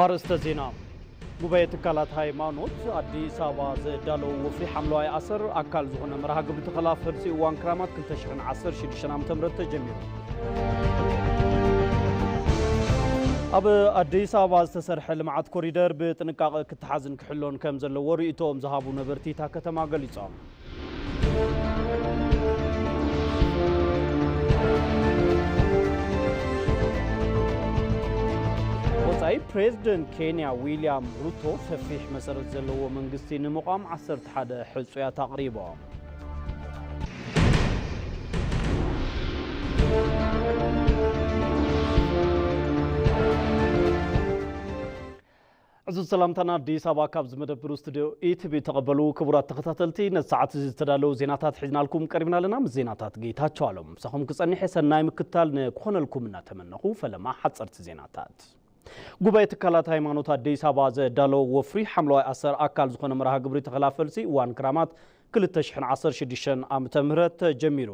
ኣርእስተ ዜና። ጉባኤ ትካላት ሃይማኖት ኣዲስ ኣበባ ዘዳለዎ ወፍሪ ሓምለዋይ ኣሰር ኣካል ዝኾነ መርሃ ግብሪ ተኸላ ፈልሲ እዋን ክራማት ክልተ ሽሕን ዓሰርተ ሽዱሽተን ዓመተ ምህረት ተጀሚሩ። ኣብ ኣዲስ ኣበባ ዝተሰርሐ ልምዓት ኮሪደር ብጥንቃቐ ክተሓዝን ክሕሎን ከም ዘለዎ ርእይቶኦም ዝሃቡ ነበርቲ እታ ከተማ ገሊጾም። ወጻኢ ፕሬዝደንት ኬንያ ዊልያም ሩቶ ሰፊሕ መሰረት ዘለዎ መንግስቲ ንምቋም ዓሰርተ ሓደ ሕጹያት ኣቕሪቦም። ዕዙዝ ሰላምታና ኣዲስ ኣበባ ካብ ዝመደብሩ ስቱዲዮ ኢቲቪ ተቐበሉ። ክቡራት ተኸታተልቲ፣ ነቲ ሰዓት እዚ ዝተዳለዉ ዜናታት ሒዝናልኩም ቀሪብና ኣለና። ምስ ዜናታት ጌታቸው ኣሎም ምሳኹም ክጸንሕ ሰናይ ምክትታል ንክኾነልኩም እናተመነኹ፣ ፈለማ ሓጸርቲ ዜናታት። ጉባኤ ትካላት ሃይማኖት ኣዲስ ኣበባ ዘዳለዎ ወፍሪ ሓምለዋይ ኣሰር ኣካል ዝኾነ መርሃ ግብሪ ተኸላ ፈልሲ እዋን ክራማት ክልተ ሽሕን ዓሰርተ ሽዱሽተን ዓመተ ምህረት ተጀሚሩ።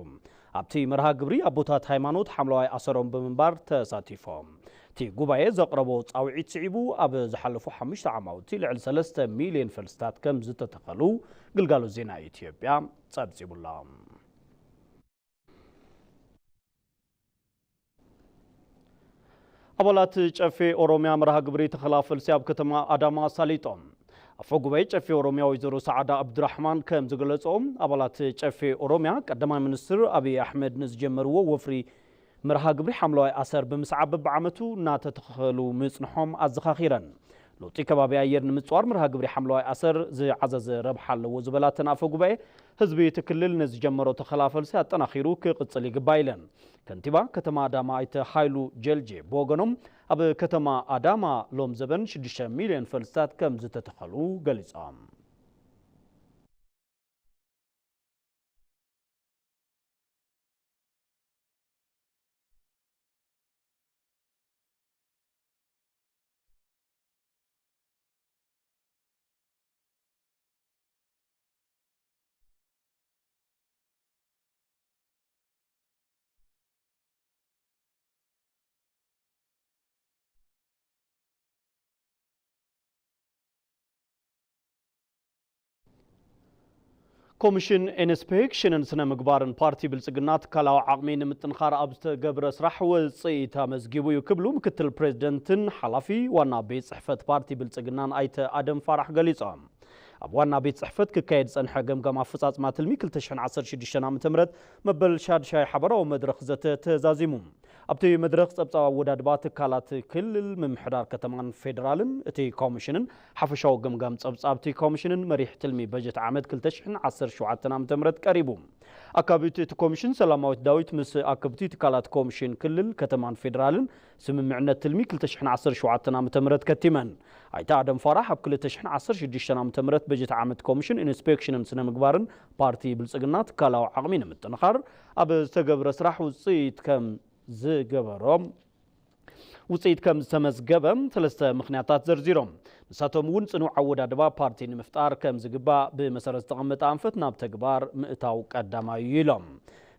ኣብቲ መርሃ ግብሪ ኣቦታት ሃይማኖት ሓምለዋይ ኣሰሮም ብምንባር ተሳቲፎም። እቲ ጉባኤ ዘቕረቦ ጻውዒት ስዒቡ፣ ኣብ ዝሓለፉ ሓሙሽተ ዓማውቲ ልዕሊ ሰለስተ ሚልዮን ፈልስታት ከም ዝተተኸሉ ግልጋሎት ዜና ኢትዮጵያ ጸብጺቡ'ሎ። ኣባላት ጨፌ ኦሮሚያ መርሃ ግብሪ ተኸላ ፈልሲ ኣብ ከተማ ኣዳማ ኣሳሊጦም። ኣፈ ጉባኤ ጨፌ ኦሮሚያ ወይዘሮ ሰዓዳ ኣብዱራሕማን ከም ዝገለጽኦም፣ ኣባላት ጨፌ ኦሮሚያ ቀዳማይ ሚኒስትር ኣብይ ኣሕመድ ንዝጀመርዎ ወፍሪ መርሃ ግብሪ ሓምለዋይ ኣሰር ብምስዓብ በብዓመቱ እናተተኸሉ ምጽንሖም ኣዘኻኺረን። ለውጢ ከባቢ ኣየር ንምጽዋር መርሃ ግብሪ ሓምለዋይ ኣሰር ዝዓዘዘ ረብሓ ኣለዎ ዝበላ እተን ኣፈ ጉባኤ፣ ህዝቢ እቲ ክልል ንዝጀመሮ ተኸላ ፈልሲ ኣጠናኺሩ ክቕጽል ይግባእ ኢለን። ከንቲባ ከተማ ኣዳማ ኣይተ ሃይሉ ጀልጄ ብወገኖም፣ ኣብ ከተማ ኣዳማ ሎም ዘበን ሽዱሽተ ሚልዮን ፈልስታት ከም ዝተተኸሉ ገሊጾም። ኮሚሽን ኢንስፔክሽንን ስነ ምግባርን ፓርቲ ብልጽግና ትካላዊ ዓቕሚ ንምጥንኻር ኣብ ዝተገብረ ስራሕ ውጽኢት ኣመዝጊቡ እዩ ክብሉ ምክትል ፕሬዝደንትን ሓላፊ ዋና ቤት ጽሕፈት ፓርቲ ብልጽግናን ኣይተ ኣደም ፋራሕ ገሊጾም። ኣብ ዋና ቤት ጽሕፈት ክካየድ ዝጸንሐ ገምጋም ኣፈጻጽማ ትልሚ ክልተ ሽሕን ዓሰርተ ሽዱሽተን ዓመተ ምህረት መበል ሻድሻይ ሓበራዊ መድረኽ ዘተ ተዛዚሙ። ኣብቲ መድረኽ ጸብጻብ ኣወዳድባ ትካላት ክልል ምምሕዳር ከተማን ፌደራልን እቲ ኮሚሽንን ሓፈሻዊ ገምጋም ጸብጻብ እቲ ኮሚሽንን መሪሕ ትልሚ በጀት ዓመት ክልተ ሽሕን ዓሰርተ ሸውዓተን ዓመተ ምህረት ቀሪቡ። ኣካቢት እቲ ኮሚሽን ሰላማዊት ዳዊት ምስ ኣከብቲ ትካላት ኮሚሽን ክልል ከተማን ፌደራልን ስምምዕነት ትልሚ ክልተ ሽሕን ዓሰርተ ሸውዓተን ዓመተ ምህረት ከቲመን። ኣይተ ኣደም ፋራሕ ኣብ ክልተ ሽሕን ዓሰርተ ሽዱሽተን ዓመተ ምህረት በጀት ዓመት ኮሚሽን ኢንስፔክሽንን ስነ ምግባርን ፓርቲ ብልጽግና ትካላዊ ዓቕሚ ንምጥንኻር ኣብ ዝተገብረ ስራሕ ውጽኢት ከም ዝገበሮም ውጽኢት ከም ዝተመዝገበ ሰለስተ ምኽንያታት ዘርዚሮም። ንሳቶም እውን ጽኑዕ ኣወዳድባ ፓርቲ ንምፍጣር ከም ዝግባእ ብመሰረት ዝተቐመጠ ኣንፈት ናብ ተግባር ምእታው ቀዳማይ እዩ ኢሎም።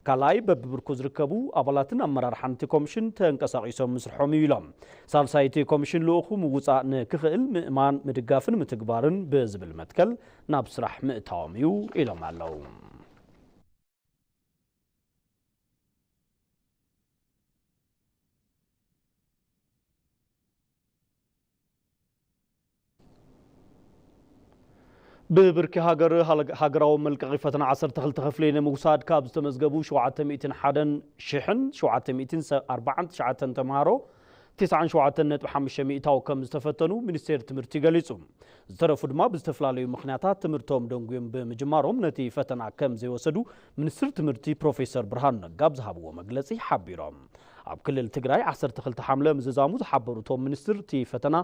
ካልኣይ፣ በብብርኩ ዝርከቡ ኣባላትን ኣመራርሓን እቲ ኮሚሽን ተንቀሳቒሶም ምስርሖም እዩ ኢሎም። ሳልሳይ፣ እቲ ኮሚሽን ልኡኹ ምውጻእ ንክኽእል ምእማን፣ ምድጋፍን ምትግባርን ብዝብል መትከል ናብ ስራሕ ምእታዎም እዩ ኢሎም ኣለዉ። ብብርኪ ሃገር ሃለ-፣ ሃገራዊ መልቀቒ ፈተና ዓሰርተ ክልተ ክፍሊ ንምውሳድ ካብ ዝተመዝገቡ ሸውዓተ ሚእትን ሓደን ሽሕን ሸውዓተ ሚእትን ኣርባዓን ትሽዓተን ተምሃሮ፣ ተስዓን ሸውዓተን ነጥቢ ሓሙሽተ ሚእታዊ ከም ዝተፈተኑ ሚኒስቴር ትምህርቲ ገሊጹ። ዝተረፉ ድማ ብዝተፈላለዩ ምኽንያታት ትምህርቶም ደንጉዮም ብምጅማሮም ነቲ ፈተና ከም ዘይወሰዱ ሚኒስትር ትምህርቲ ፕሮፌሰር ብርሃኑ ነጋ ኣብ ዝሃብዎ መግለጺ ሓቢሮም። ኣብ ክልል ትግራይ ዓሰርተ ክልተ ሓምለ ምዝዛሙ ዝሓበሩ እቶም ሚኒስትር፣ እቲ ፈተና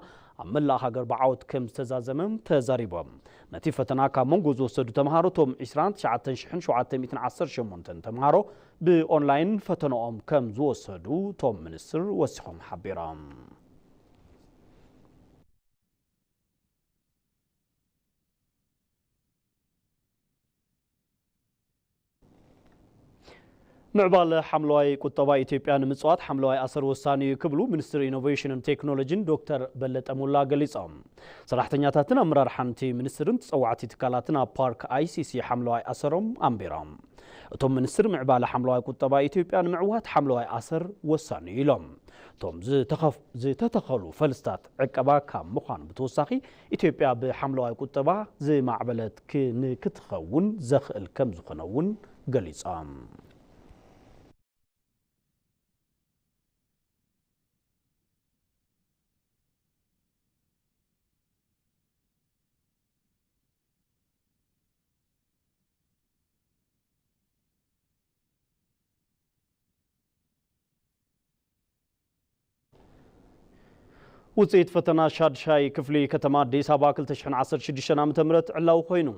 ኣብ መላእ ሃገር ብዓወት ከም ዝተዛዘመ ተዛሪቦም። ነቲ ፈተና ካብ መንጎ ዝወሰዱ ተምሃሮ እቶም ዕስራን ትሽዓተ ሽሕን ሸውዓተ ሚእትን ዓሰርተ ሸሞንተን ተምሃሮ ብኦንላይን ፈተናኦም ከም ዝወሰዱ እቶም ሚኒስትር ወሲኾም ሓቢሮም። ምዕባለ ሓምለዋይ ቁጠባ ኢትዮጵያ ንምፅዋት ሓምለዋይ ኣሰር ወሳኒ እዩ ክብሉ ሚኒስትር ኢኖቬሽንን ቴክኖሎጂን ዶክተር በለጠ ሞላ ገሊፆም። ሰራሕተኛታትን ኣመራርሓን እቲ ሚኒስትርን ተፀዋዕቲ ትካላትን ኣብ ፓርክ ኣይሲሲ ሓምለዋይ ኣሰሮም ኣንቢሮም። እቶም ሚኒስትር ምዕባለ ሓምለዋይ ቁጠባ ኢትዮጵያ ንምዕዋት ሓምለዋይ ኣሰር ወሳኒ እዩ ኢሎም። እቶም ዝተኸፍ- ዝተተኸሉ ፈልስታት ዕቀባ ካብ ምዃኑ ብተወሳኺ ኢትዮጵያ ብሓምለዋይ ቁጠባ ዝማዕበለት ክ- ንክትኸውን ዘኽእል ከም ዝኾነ እውን ገሊጾም። ውፅኢት ፈተና ሻድሻይ ክፍሊ ከተማ ኣዲስ ኣበባ ክልተ ሽሕን ዓሰርተ ሽዱሽተን ዓመተ ምህረት ዕላዊ ኮይኑ።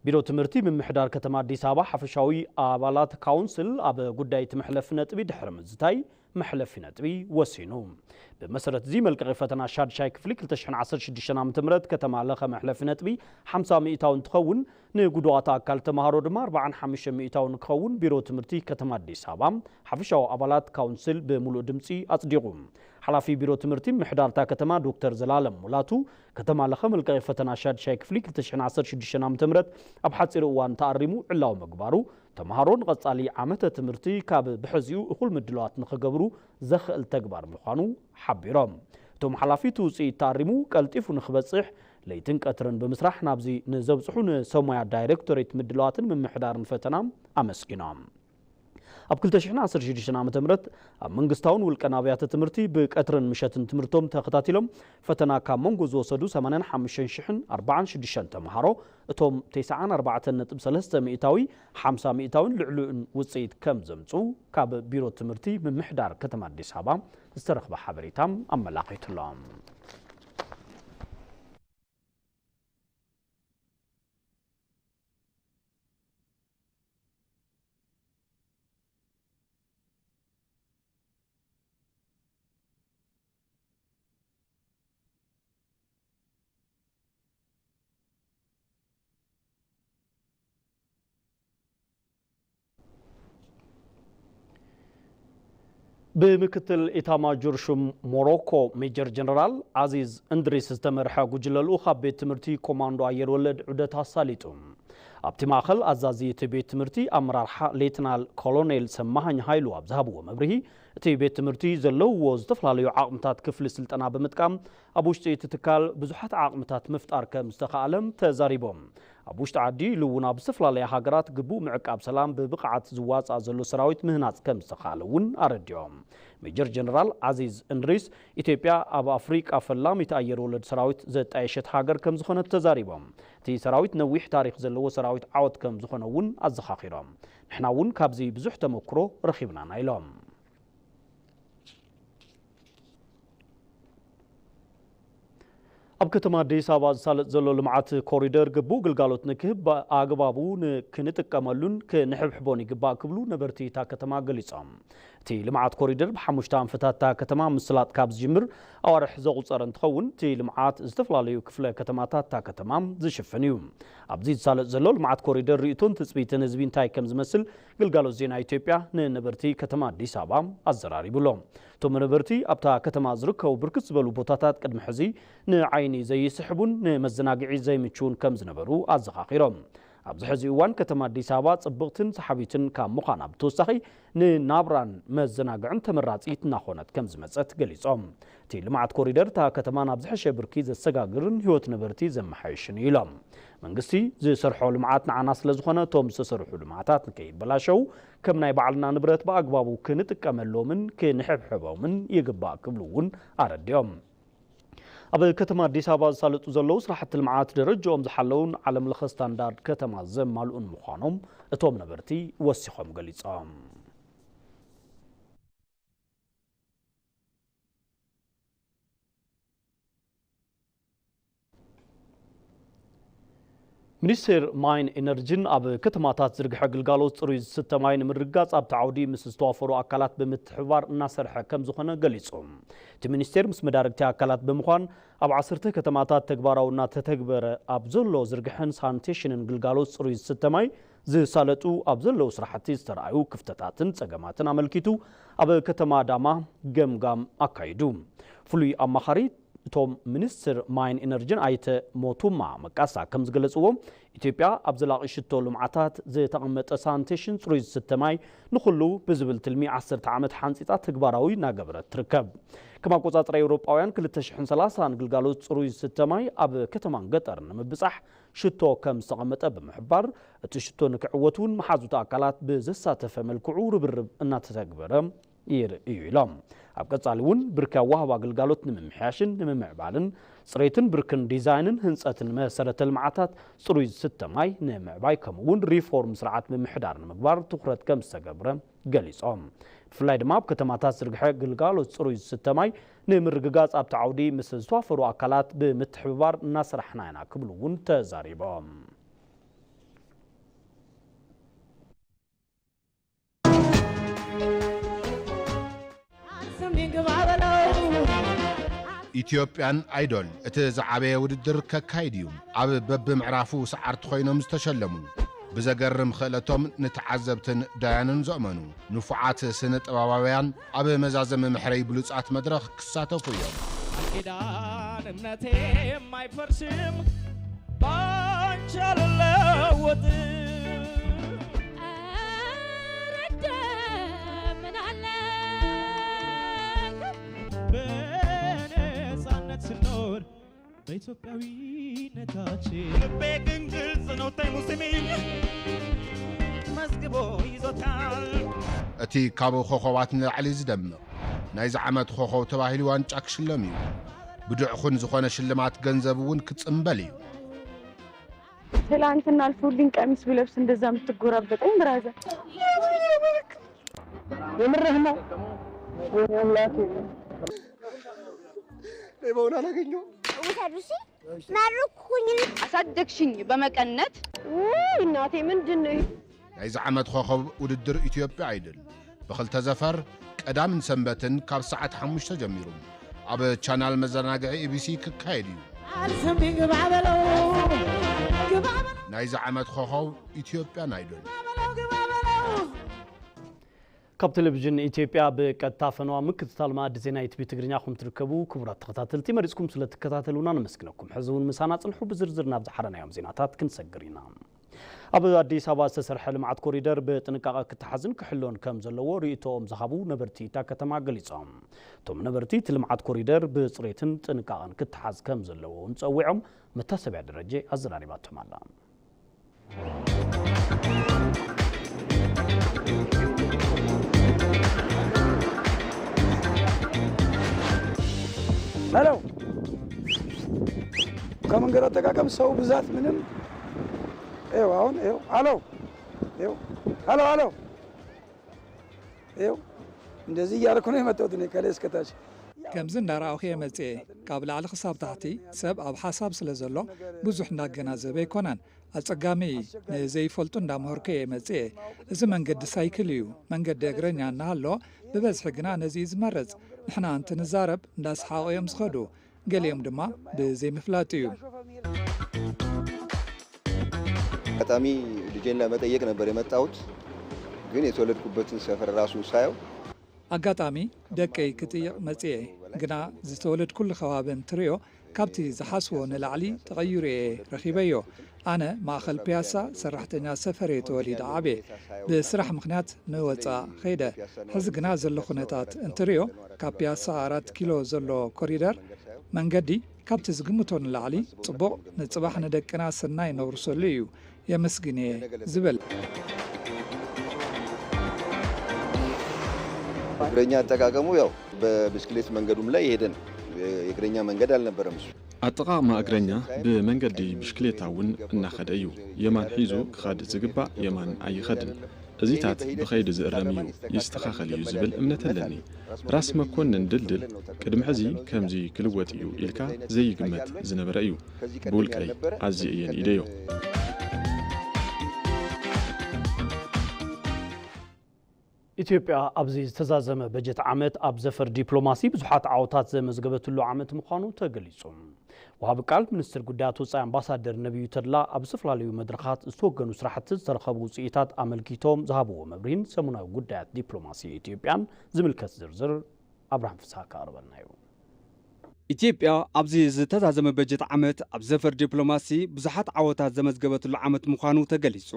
ቢሮ ትምህርቲ ምምሕዳር ከተማ ኣዲስ ኣበባ ሓፈሻዊ ኣባላት ካውንስል ኣብ ጉዳይ እቲ መሕለፊ ነጥቢ ድሕሪ ምዝታይ መሕለፊ ነጥቢ ወሲኑ። ብመሰረት እዚ መልቀቂ ፈተና ሻድሻይ ክፍሊ ክልተ ሽሕን ዓሰርተ ሽዱሽተን ዓመተ ምህረት ከተማ ለኸ መሕለፊ ነጥቢ ሓምሳ ሚእታዊ እንትኸውን፣ ንጉዱኣት ኣካል ተምሃሮ ድማ ኣርባዓን ሓሙሽተ ሚእታዊ ንክኸውን ቢሮ ትምህርቲ ከተማ ኣዲስ ኣበባ ሓፈሻዊ ኣባላት ካውንስል ብምሉእ ድምፂ ኣፅዲቑ። ሓላፊ ቢሮ ትምህርቲ ምሕዳርታ ከተማ ዶክተር ዘላለም ሙላቱ፣ ከተማ ለኸ መልቀቂ ፈተና ሻድሻይ ክፍሊ ክልተ ሽሕን ዓሰርተ ሽዱሽተን ዓመተ ምህረት ኣብ ሓፂር እዋን ተኣሪሙ ዕላዊ ምግባሩ፣ ተምሃሮ ንቐጻሊ ዓመተ ትምህርቲ ካብ ብሕዚኡ እኹል ምድላዋት ንኽገብሩ ዘኽእል ተግባር ምዃኑ ሓቢሮም። እቶም ሓላፊ እቲ ውፅኢት ተኣሪሙ ቀልጢፉ ንኽበፅሕ ለይትን ቀትርን ብምስራሕ ናብዚ ንዘብፅሑ ንሰብ ሞያ ዳይሬክቶሬት ምድላዋትን ምምሕዳርን ፈተና ኣመስጊኖም። ኣብ ክልተ ሽሕን ዓሰርተ ሽዱሽተን ዓመተ ምህረት ኣብ መንግስታውን ውልቀን ኣብያተ ትምህርቲ ብቀትርን ምሸትን ትምህርቶም ተኸታቲሎም ፈተና ካብ መንጎ ዝወሰዱ ሰማንያን ሓሙሽተን ሽሕን ኣርባዓን ሽዱሽተን ተምሃሮ፣ እቶም ተስዓን ኣርባዕተን ነጥቢ ሰለስተ ሚእታዊ፣ ሓምሳ ሚእታዊን ልዕሊኡን ውፅኢት ከም ዘምፅኡ ካብ ቢሮ ትምህርቲ ምምሕዳር ከተማ ኣዲስ ኣበባ ዝተረኽበ ሓበሬታ ኣመላኺቱሎም። ብምክትል ኢታማጆር ሹም ሞሮኮ ሜጀር ጀነራል ዓዚዝ እንድሪስ ዝተመርሐ ጉጅለ ልኡኽ ኣብ ቤት ትምህርቲ ኮማንዶ ኣየር ወለድ ዑደት ኣሳሊጡ። ኣብቲ ማእኸል ኣዛዚ እቲ ቤት ትምህርቲ ኣመራርሓ ሌትናል ኮሎኔል ሰማሃኝ ሃይሉ ኣብ ዝሃብዎ መብርሂ፣ እቲ ቤት ትምህርቲ ዘለውዎ ዝተፈላለዩ ዓቕምታት ክፍሊ ስልጠና ብምጥቃም ኣብ ውሽጢ እቲ ትካል ብዙሓት ዓቕምታት ምፍጣር ከም ዝተኻኣለ ተዛሪቦም። ኣብ ውሽጢ ዓዲ ኢሉ እውን ኣብ ዝተፈላለያ ሃገራት ግቡእ ምዕቃብ ሰላም ብብቕዓት ዝዋፃእ ዘሎ ሰራዊት ምህናፅ ከም ዝተኻኣለ እውን ኣረዲኦም። ሜጀር ጀነራል ዓዚዝ እንድሪስ፣ ኢትዮጵያ ኣብ ኣፍሪቃ ፈላሚት ኣየር ወለድ ሰራዊት ዘጣየሸት ሃገር ከም ዝኾነት ተዛሪቦም። እቲ ሰራዊት ነዊሕ ታሪክ ዘለዎ ሰራዊት ዓወት ከም ዝኾነ እውን ኣዘኻኺሮም። ንሕና እውን ካብዚ ብዙሕ ተመክሮ ረኺብናና ኢሎም። ኣብ ከተማ ኣዲስ ኣበባ ዝሳለጥ ዘሎ ልምዓት ኮሪደር ግቡእ ግልጋሎት ንክህብ ኣግባቡ ን- ክንጥቀመሉን ክንሕብሕቦን ይግባእ ክብሉ ነበርቲ እታ ከተማ ገሊጾም። እቲ ልምዓት ኮሪደር ብሓሙሽተ ኣንፈታት እታ ከተማ ምስላጥ ካብ ዝጅምር ኣዋርሕ ዘቑጸረ እንትኸውን፣ እቲ ልምዓት ዝተፈላለዩ ክፍለ ከተማታት እታ ከተማ ዝሽፍን እዩ። ኣብዚ ዝሳለጥ ዘሎ ልምዓት ኮሪደር ርእይቶን ትጽቢትን ህዝቢ እንታይ ከም ዝመስል ግልጋሎት ዜና ኢትዮጵያ ንነበርቲ ከተማ ኣዲስ ኣበባ ኣዘራሪቡ ኣሎ። እቶም ነበርቲ ኣብታ ከተማ ዝርከቡ ብርክት ዝበሉ ቦታታት ቅድሚ ሕዚ ንዓይኒ ዘይስሕቡን ንመዘናግዒ ዘይምችውን ከም ዝነበሩ ኣዘኻኺሮም። ኣብዚ ሕዚ እዋን ከተማ ኣዲስ ኣበባ ጽብቕትን ሰሓቢትን ካብ ምዃና ብተወሳኺ ንናብራን መዘናግዕን ተመራጺት እናኾነት ከም ዝመጸት ገሊጾም። እቲ ልምዓት ኮሪደር እታ ከተማ ናብ ዝሐሸ ብርኪ ዘሰጋግርን ህይወት ነበርቲ ዘመሓየሽን እዩ ኢሎም። መንግስቲ ዝሰርሖ ልምዓት ንዓና ስለ ዝኾነ እቶም ዝተሰርሑ ልምዓታት ንከይበላሸው ከም ናይ ባዕልና ንብረት ብኣግባቡ ክንጥቀመሎምን ክንሕብሕቦምን ይግባእ ክብሉ እውን ኣረዲኦም። ኣብ ከተማ ኣዲስ ኣበባ ዝሳለጡ ዘለዉ ስራሕቲ ልምዓት ደረጃኦም ዝሓለውን ዓለም ለኸ ስታንዳርድ ከተማ ዘማልኡን ምዃኖም እቶም ነበርቲ ወሲኾም ገሊጾም። ሚኒስቴር ማይን ኤነርጂን ኣብ ከተማታት ዝርግሐ ግልጋሎት ጽሩይ ዝስተ ማይ ንምርግጋጽ ኣብቲ ዓውዲ ምስ ዝተዋፈሩ ኣካላት ብምትሕብባር እናሰርሐ ከም ዝኾነ ገሊጹ። እቲ ሚኒስቴር ምስ መዳርግቲ ኣካላት ብምዃን ኣብ ዓሰርተ ከተማታት ተግባራዊ እናተተግበረ ኣብ ዘሎ ዝርግሐን ሳኒቴሽንን ግልጋሎት ጽሩይ ዝስተ ማይ ዝሳለጡ ኣብ ዘለዉ ስራሕቲ ዝተረኣዩ ክፍተታትን ጸገማትን ኣመልኪቱ ኣብ ከተማ ኣዳማ ገምጋም ኣካይዱ። ፍሉይ ኣማኻሪ እቶም ሚኒስትር ማይን ኢነርጂን ኣይተ ሞቱማ መቃሳ ከም ዝገለጽዎ፣ ኢትዮጵያ ኣብ ዘላቒ ሽቶ ልምዓታት ዝተቐመጠ ሳኒቴሽን ጽሩይ ዝስተ ማይ ንኹሉ ብዝብል ትልሚ ዓሰርተ ዓመት ሓንጺጻ ተግባራዊ እናገበረት ትርከብ። ከም ኣቆጻጽራ ኤውሮጳውያን ክልተ ሽሕን ሰላሳን ግልጋሎት ጽሩይ ዝስተ ማይ ኣብ ከተማን ገጠርን ንምብጻሕ ሽቶ ከም ዝተቐመጠ ብምሕባር፣ እቲ ሽቶ ንክዕወት እውን መሓዙት ኣካላት ብዘሳተፈ መልክዑ ርብርብ እናተተግበረ ይር-፣ እዩ ኢሎም። ኣብ ቀጻሊ እውን ብርኪ ኣወሃህባ ግልጋሎት ንምምሕያሽን ንምምዕባልን ጽሬትን ብርክን ዲዛይንን ህንጸትን መሰረተ ልምዓታት ጽሩይ ዝስተ ማይ ንምዕባይ ከምኡ እውን ሪፎርም ስርዓት ምምሕዳር ንምግባር ትኹረት ከም ዝተገብረ ገሊጾም። ብፍላይ ድማ ኣብ ከተማታት ዝርግሐ ግልጋሎት ጽሩይ ዝስተ ማይ ንምርግጋጽ ኣብቲ ዓውዲ ምስ ዝተዋፈሩ ኣካላት ብምትሕብባር እናሰራሕና ኢና ክብሉ እውን ተዛሪቦም። ኢትዮጵያን ኣይዶል እቲ ዝዓበየ ውድድር ከካይድ እዩ። ኣብ በብምዕራፉ ሰዓርቲ ኮይኖም ዝተሸለሙ፣ ብዘገርም ክእለቶም ንተዓዘብትን ዳያንን ዘእመኑ ንፉዓት ስነ ጥበባውያን ኣብ መዛዘሚ መሕረይ ብሉጻት መድረኽ ክሳተፉ እዮም። ኪዳን እምነቴም አይፈርስም ባንቺ አልለወጥም። ኧረ እንደምን አለ በነፃነት ስኖር በኢትዮጵያዊነታችን ልቤ ግን ግልጽ ነው። ተይሙ ስሚኝ መዝግቦ ይዞታል። እቲ ካብ ኮኸባት ንላዕሊ ዝደምቕ ናይዚ ዓመት ኮኸብ ተባሂሉ ዋንጫ ክሽለም እዩ። ብድዕኹን ዝኾነ ሽልማት ገንዘብ እውን ክጽምበል እዩ። ትላንትና አልፎልኝ ቀሚስ ብለብስ እንደዛ የምትጎራበጠኝ ብራዘር። የምርህ ነው? ወይኔ አምላኬ። ሌባውን አላገኘው። ውሰዱ እሺ። መርቁኝ። አሳደግሽኝ በመቀነት። ውይ እናቴ ምንድን ነው ይሄ? ናይዚ ዓመት ኮኸብ ውድድር ኢትዮጵያ ኣይድል ብኽልተ ዘፈር ቀዳምን ሰንበትን ካብ ሰዓት ሓሙሽተ ጀሚሩ ኣብ ቻናል መዘናግዒ ኢቢሲ ክካየድ እዩ። አልሰምኝ ግባ በለው ግባ በለው ናይዚ ዓመት ኮኸብ ኢትዮጵያን ኣይዶል። ግባ በለው። ካብ ቴሌቪዥን ኢትዮጵያ ብቀጥታ ፈነዋ ምክትታል ማዕዲ ዜና ኢቲቪ ትግርኛ ኹም ትርከቡ። ክቡራት ተኸታተልቲ፣ መሪጽኩም ስለ ትከታተሉና ነመስግነኩም። ሕዚ እውን ምሳና ጽንሑ። ብዝርዝር ናብ ዝሓረናዮም ዜናታት ክንሰግር ኢና። ኣብ ኣዲስ ኣበባ ዝተሰርሐ ልምዓት ኮሪደር ብጥንቃቐ ክተሓዝን ክሕሎን ከም ዘለዎ ርእይቶኦም ዝሃቡ ነበርቲ እታ ከተማ ገሊጾም። እቶም ነበርቲ እቲ ልምዓት ኮሪደር ብጽሬትን ጥንቃቐን ክተሓዝ ከም ዘለዎ እውን ጸዊዖም። መታሰቢያ ደረጀ ኣዘራሪባቶም ኣላ። ሄሎ ከመንገድ አጠቃቀም ሰው ብዛት ምንም ይኸው አሁን ይኸው ሀሎ ይኸው ሀሎ ሀሎ ይኸው እንደዚህ እያልኩ ነው የመጣሁት እኔ ከላይ እስከታች። ከምዚ እንዳረኣኹ እየ መጽኤ። ካብ ላዕሊ ክሳብ ታሕቲ ሰብ ኣብ ሓሳብ ስለ ዘሎ ብዙሕ እንዳገናዘበ ኣይኮነን። ኣጸጋሚ እዩ። ንዘይፈልጡ እንዳምሀርኩ እየ መጽኤ። እዚ መንገዲ ሳይክል እዩ። መንገዲ እግረኛ እናሃለወ ብበዝሒ ግና ነዚ እዩ ዝመርጽ። ንሕና እንትንዛረብ እንዳሰሓቑ እዮም ዝኸዱ። ገሊኦም ድማ ብዘይምፍላጥ እዩ። አጋጣሚ ልጄን ለመጠየቅ ነበር የመጣሁት፣ ግን የተወለድኩበትን ሰፈር ራሱ ሳየው ኣጋጣሚ ደቀይ ክጥይቕ መጽየ፣ ግና ዝተወለድኩሉ ከባቢ እንትሪኦ ካብቲ ዝሓስቦ ንላዕሊ ተቐይሩ እየ ረኺበዮ። ኣነ ማእኸል ፒያሳ ሰራሕተኛ ሰፈር እየ ተወሊደ ዓብየ። ብስራሕ ምኽንያት ንወፃእ ኸይደ። ሕዚ ግና ዘሎ ኩነታት እንትሪኦ ካብ ፒያሳ ኣራት ኪሎ ዘሎ ኮሪደር መንገዲ ካብቲ ዝግምቶ ንላዕሊ ጽቡቕ፣ ንጽባሕ ንደቅና ሰናይ ነውርሰሉ እዩ። የመስግን እየ ዝብል። እግረኛ አጠቃቀሙ ያው በብስክሌት መንገዱም ላይ የሄደ ነው። የእግረኛ መንገድ አልነበረም እሱ። ኣጠቓቕማ እግረኛ ብመንገዲ ብሽክሌታ እውን እናኸደ እዩ። የማን ሒዙ ክኸድ ዝግባእ የማን ኣይኸድን። እዚታት ብኸይዲ ዝእረም እዩ፣ ይስተኻኸል እዩ ዝብል እምነት ኣለኒ። ራስ መኮንን ድልድል ቅድሚ ሕዚ ከምዚ ክልወጥ እዩ ኢልካ ዘይግመት ዝነበረ እዩ። ብውልቀይ ኣዝየ እየ ንኢደዮ። ኢትዮጵያ ኣብዚ ዝተዛዘመ በጀት ዓመት ኣብ ዘፈር ዲፕሎማሲ ብዙሓት ዓወታት ዘመዝገበትሉ ዓመት ምዃኑ ተገሊጹ። ወሃቢ ቃል ሚኒስትር ጉዳያት ወጻኢ ኣምባሳደር ነቢዩ ተድላ ኣብ ዝተፈላለዩ መድረኻት ዝተወገኑ ስራሕቲ ዝተረኸቡ ውፅኢታት ኣመልኪቶም ዝሃብዎ መብርሂን ሰሙናዊ ጉዳያት ዲፕሎማሲ ኢትዮጵያን ዝምልከት ዝርዝር ኣብርሃም ፍስሃ ከቕርበልና እዩ። ኢትዮጵያ ኣብዚ ዝተዛዘመ በጀት ዓመት ኣብ ዘፈር ዲፕሎማሲ ብዙሓት ዓወታት ዘመዝገበትሉ ዓመት ምዃኑ ተገሊጹ።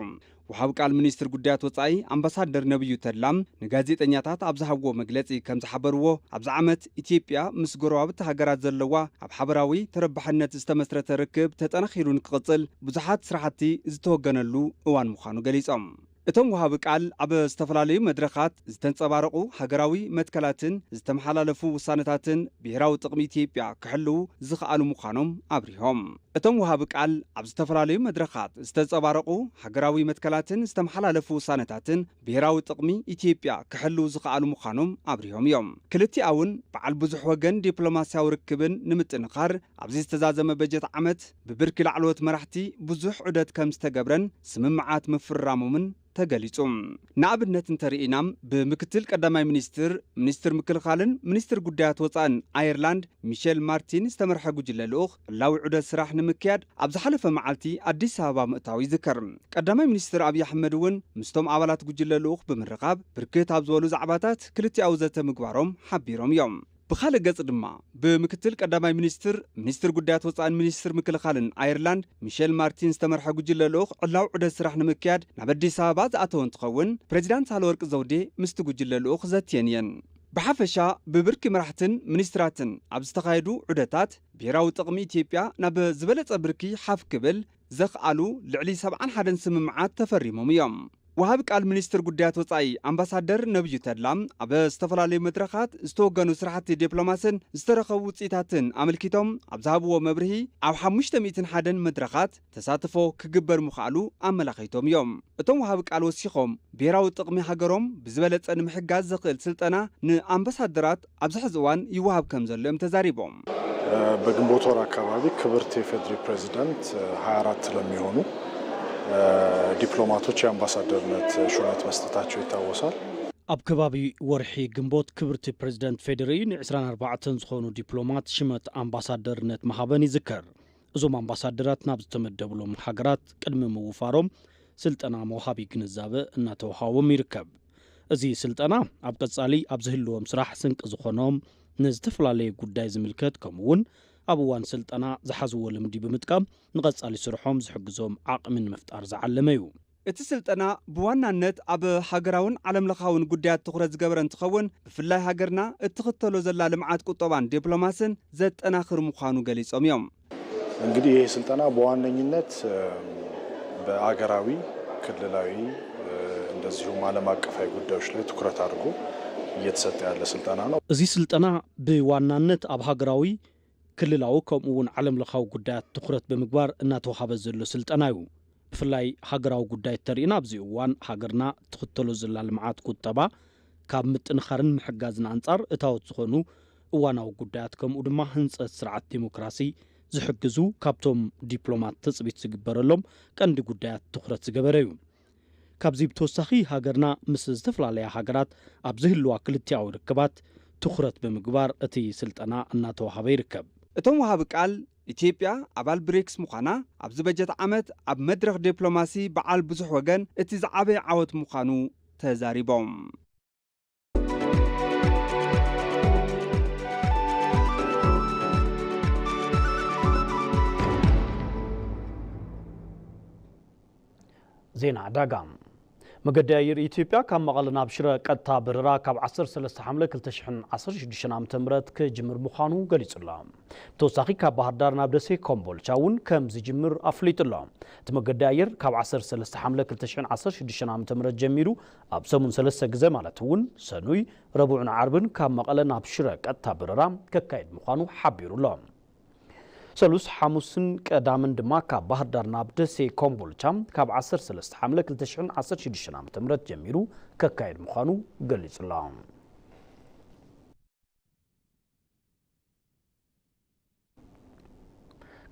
ወሃብ ቃል ሚኒስትር ጉዳያት ወጻኢ ኣምባሳደር ነብዩ ተድላ ንጋዜጠኛታት ኣብ ዝሃብዎ መግለጺ ከም ዝሓበርዎ፣ ኣብዚ ዓመት ኢትዮጵያ ምስ ጎረባብቲ ሃገራት ዘለዋ ኣብ ሓበራዊ ተረባሕነት ዝተመስረተ ርክብ ተጠናኺሩ ንክቕጽል ብዙሓት ስራሕቲ ዝተወገነሉ እዋን ምዃኑ ገሊጾም። እቶም ወሃቢ ቃል ኣብ ዝተፈላለዩ መድረኻት ዝተንጸባረቑ ሃገራዊ መትከላትን ዝተመሓላለፉ ውሳነታትን ብሄራዊ ጥቕሚ ኢትዮጵያ ክሕልዉ ዝኸኣሉ ምዃኖም ኣብሪሆም። እቶም ወሃቢ ቃል ኣብ ዝተፈላለዩ መድረኻት ዝተንጸባረቑ ሃገራዊ መትከላትን ዝተመሓላለፉ ውሳነታትን ብሄራዊ ጥቕሚ ኢትዮጵያ ክሕልዉ ዝኸኣሉ ምዃኖም ኣብሪሆም እዮም። ክልቲኣውን በዓል ብዙሕ ወገን ዲፕሎማስያዊ ርክብን ንምጥንኻር ኣብዚ ዝተዛዘመ በጀት ዓመት ብብርኪ ላዕለዎት መራሕቲ ብዙሕ ዑደት ከም ዝተገብረን ስምምዓት ምፍርራሞምን ተገሊጹ። ንኣብነት እንተርኢና፣ ብምክትል ቀዳማይ ሚኒስትር፣ ሚኒስትር ምክልኻልን ሚኒስትር ጉዳያት ወጻእን ኣየርላንድ ሚሸል ማርቲን ዝተመርሐ ጉጅለ ልኡኽ ዕላዊ ዑደት ስራሕ ንምክያድ ኣብ ዝሓለፈ መዓልቲ ኣዲስ ኣበባ ምእታው ይዝከር። ቀዳማይ ሚኒስትር ኣብይ ኣሕመድ እውን ምስቶም ኣባላት ጉጅለ ልኡኽ ብምርኻብ ብርክት ኣብ ዝበሉ ዛዕባታት ክልቲኣዊ ዘተ ምግባሮም ሓቢሮም እዮም። ብኻልእ ገጽ ድማ፣ ብምክትል ቀዳማይ ሚኒስትር፣ ሚኒስትር ጉዳያት ወጻእን ሚኒስትር ምክልኻልን ኣየርላንድ ሚሸል ማርቲን ዝተመርሐ ጉጅለ ልኡኽ ዕላዊ ዑደት ስራሕ ንምክያድ ናብ ኣዲስ ኣበባ ዝኣተወ እንትኸውን፣ ፕሬዚዳንት ሳህለወርቅ ዘውዴ ምስቲ ጉጅለ ልኡኽ ዘትየን እየን። ብሓፈሻ ብብርኪ መራሕትን ሚኒስትራትን ኣብ ዝተኻየዱ ዑደታት ብሄራዊ ጥቕሚ ኢትዮጵያ ናብ ዝበለጸ ብርኪ ሓፍ ክብል ዘኽኣሉ ልዕሊ ሰብዓን ሓደን ስምምዓት ተፈሪሞም እዮም። ወሃቢ ቃል ሚኒስትር ጉዳያት ወጻኢ ኣምባሳደር ነብዩ ተድላ ኣብ ዝተፈላለዩ መድረኻት ዝተወገኑ ስራሕቲ ዲፕሎማስን ዝተረኸቡ ውፅኢታትን ኣመልኪቶም ኣብ ዝሃብዎ መብርሂ፣ ኣብ ሓሙሽተ ሚእትን ሓደን መድረኻት ተሳትፎ ክግበር ምኽኣሉ ኣመላኺቶም እዮም። እቶም ወሃቢ ቃል ወሲኾም፣ ብሄራዊ ጥቕሚ ሃገሮም ብዝበለጸ ንምሕጋዝ ዘኽእል ስልጠና ንኣምባሳደራት ኣብዚ ሕዚ እዋን ይወሃብ ከም ዘሎ እዮም ተዛሪቦም። በግንቦት ወር አካባቢ ክብርት የፌዴሪ ፕሬዚዳንት ሃያ አራት ለሚሆኑ ዲፕሎማቶች የአምባሳደርነት ሹመት መስጠታቸው ይታወሳል። ኣብ ከባቢ ወርሒ ግንቦት ክብርቲ ፕሬዚደንት ፌዴሪ ን ዕስራን ኣርባዕተን ዝኾኑ ዲፕሎማት ሽመት ኣምባሳደርነት ምሃበን ይዝከር። እዞም ኣምባሳደራት ናብ ዝተመደብሎም ሃገራት ቅድሚ ምውፋሮም ስልጠና መውሃቢ ግንዛበ እናተውሃቦም ይርከብ። እዚ ስልጠና ኣብ ቀጻሊ ኣብ ዝህልዎም ስራሕ ስንቂ ዝኾኖም፣ ንዝተፈላለየ ጉዳይ ዝምልከት፣ ከምኡ እውን ኣብ እዋን ስልጠና ዝሓዝዎ ልምዲ ብምጥቃም ንቐጻሊ ስርሖም ዝሕግዞም ዓቕሚ ንምፍጣር ዝዓለመ እዩ። እቲ ስልጠና ብዋናነት ኣብ ሃገራውን ዓለምለኻውን ጉዳያት ትኹረት ዝገበረ እንትኸውን፣ ብፍላይ ሃገርና እትኽተሎ ዘላ ልምዓት ቁጠባን ዲፕሎማስን ዘጠናኽር ምዃኑ ገሊጾም እዮም። እንግዲህ ይህ ስልጠና በዋነኝነት በአገራዊ፣ ክልላዊ እንደዚሁም ዓለም አቀፋዊ ጉዳዮች ላይ ትኩረት አድርጎ እየተሰጠ ያለ ስልጠና ነው። እዚ ስልጠና ብዋናነት ኣብ ሃገራዊ፣ ክልላዊ ከምኡ እውን ዓለምለኻዊ ጉዳያት ትኹረት ብምግባር እናተውሃበ ዘሎ ስልጠና እዩ። ብፍላይ ሃገራዊ ጉዳይ ተሪእና ኣብዚ እዋን ሃገርና ትኽተሎ ዘላ ልምዓት ቁጠባ ካብ ምጥንኻርን ምሕጋዝን ኣንጻር እታወት ዝኾኑ እዋናዊ ጉዳያት ከምኡ ድማ ህንጸት ስርዓት ዲሞክራሲ ዝሕግዙ ካብቶም ዲፕሎማት ትጽቢት ዝግበረሎም ቀንዲ ጉዳያት ትኹረት ዝገበረ እዩ። ካብዚ ብተወሳኺ ሃገርና ምስ ዝተፈላለያ ሃገራት ኣብ ዝህልዋ ክልቲኣዊ ርክባት ትኹረት ብምግባር እቲ ስልጠና እናተዋሃበ ይርከብ። እቶም ወሃቢ ቃል ኢትዮጵያ ኣባል ብሪክስ ምዃና ኣብዚ በጀት ዓመት ኣብ መድረኽ ዲፕሎማሲ በዓል ብዙሕ ወገን እቲ ዝዓበየ ዓወት ምዃኑ ተዛሪቦም። ዜና ዕዳጋ። መገዲ ኣየር ኢትዮጵያ ካብ መቐለ ናብ ሽረ ቀጥታ በረራ ካብ ዓሰርተ ሰለስተ ሓምለ ክልተ ሽሕን ዓሰርተ ሽዱሽተን ዓመተ ምህረት ክጅምር ምዃኑ ገሊጹ ኣሎ። ብተወሳኺ ካብ ባህር ዳር ናብ ደሴ ኮምቦልቻ እውን ከም ዝጅምር ኣፍሊጡ ኣሎ። እቲ መገዲ ኣየር ካብ ዓሰርተ ሰለስተ ሓምለ ክልተ ሽሕን ዓሰርተ ሽዱሽተን ዓመተ ምህረት ጀሚሩ ኣብ ሰሙን ሰለስተ ግዜ ማለት እውን ሰኑይ፣ ረቡዕን ዓርብን ካብ መቐለ ናብ ሽረ ቀጥታ በረራ ከካይድ ምዃኑ ሓቢሩ ኣሎ። ሰሉስ፣ ሓሙስን ቀዳምን ድማ ካብ ባህር ዳር ናብ ደሴ ኮምቦልቻ ካብ ዓሰርተ ሰለስተ ሓምለ ክልተ ሽሕን ዓሰርተ ሽዱሽተን ዓመተ ምህረት ጀሚሩ ከካየድ ምዃኑ ገሊጹ ኣሎ።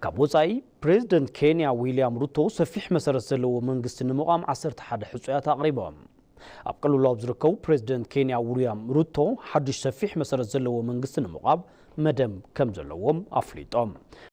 ካብ ወጻኢ፣ ፕሬዝደንት ኬንያ ዊልያም ሩቶ ሰፊሕ መሰረት ዘለዎ መንግስቲ ንምቋም ዓሰርተ ሓደ ሕጹያት ኣቕሪቦም። ኣብ ቅልውላው ኣብ ዝርከቡ ፕሬዝደንት ኬንያ ዊልያም ሩቶ ሓዱሽ ሰፊሕ መሰረት ዘለዎ መንግስቲ ንምቋም መደብ ከም ዘለዎም ኣፍሊጦም።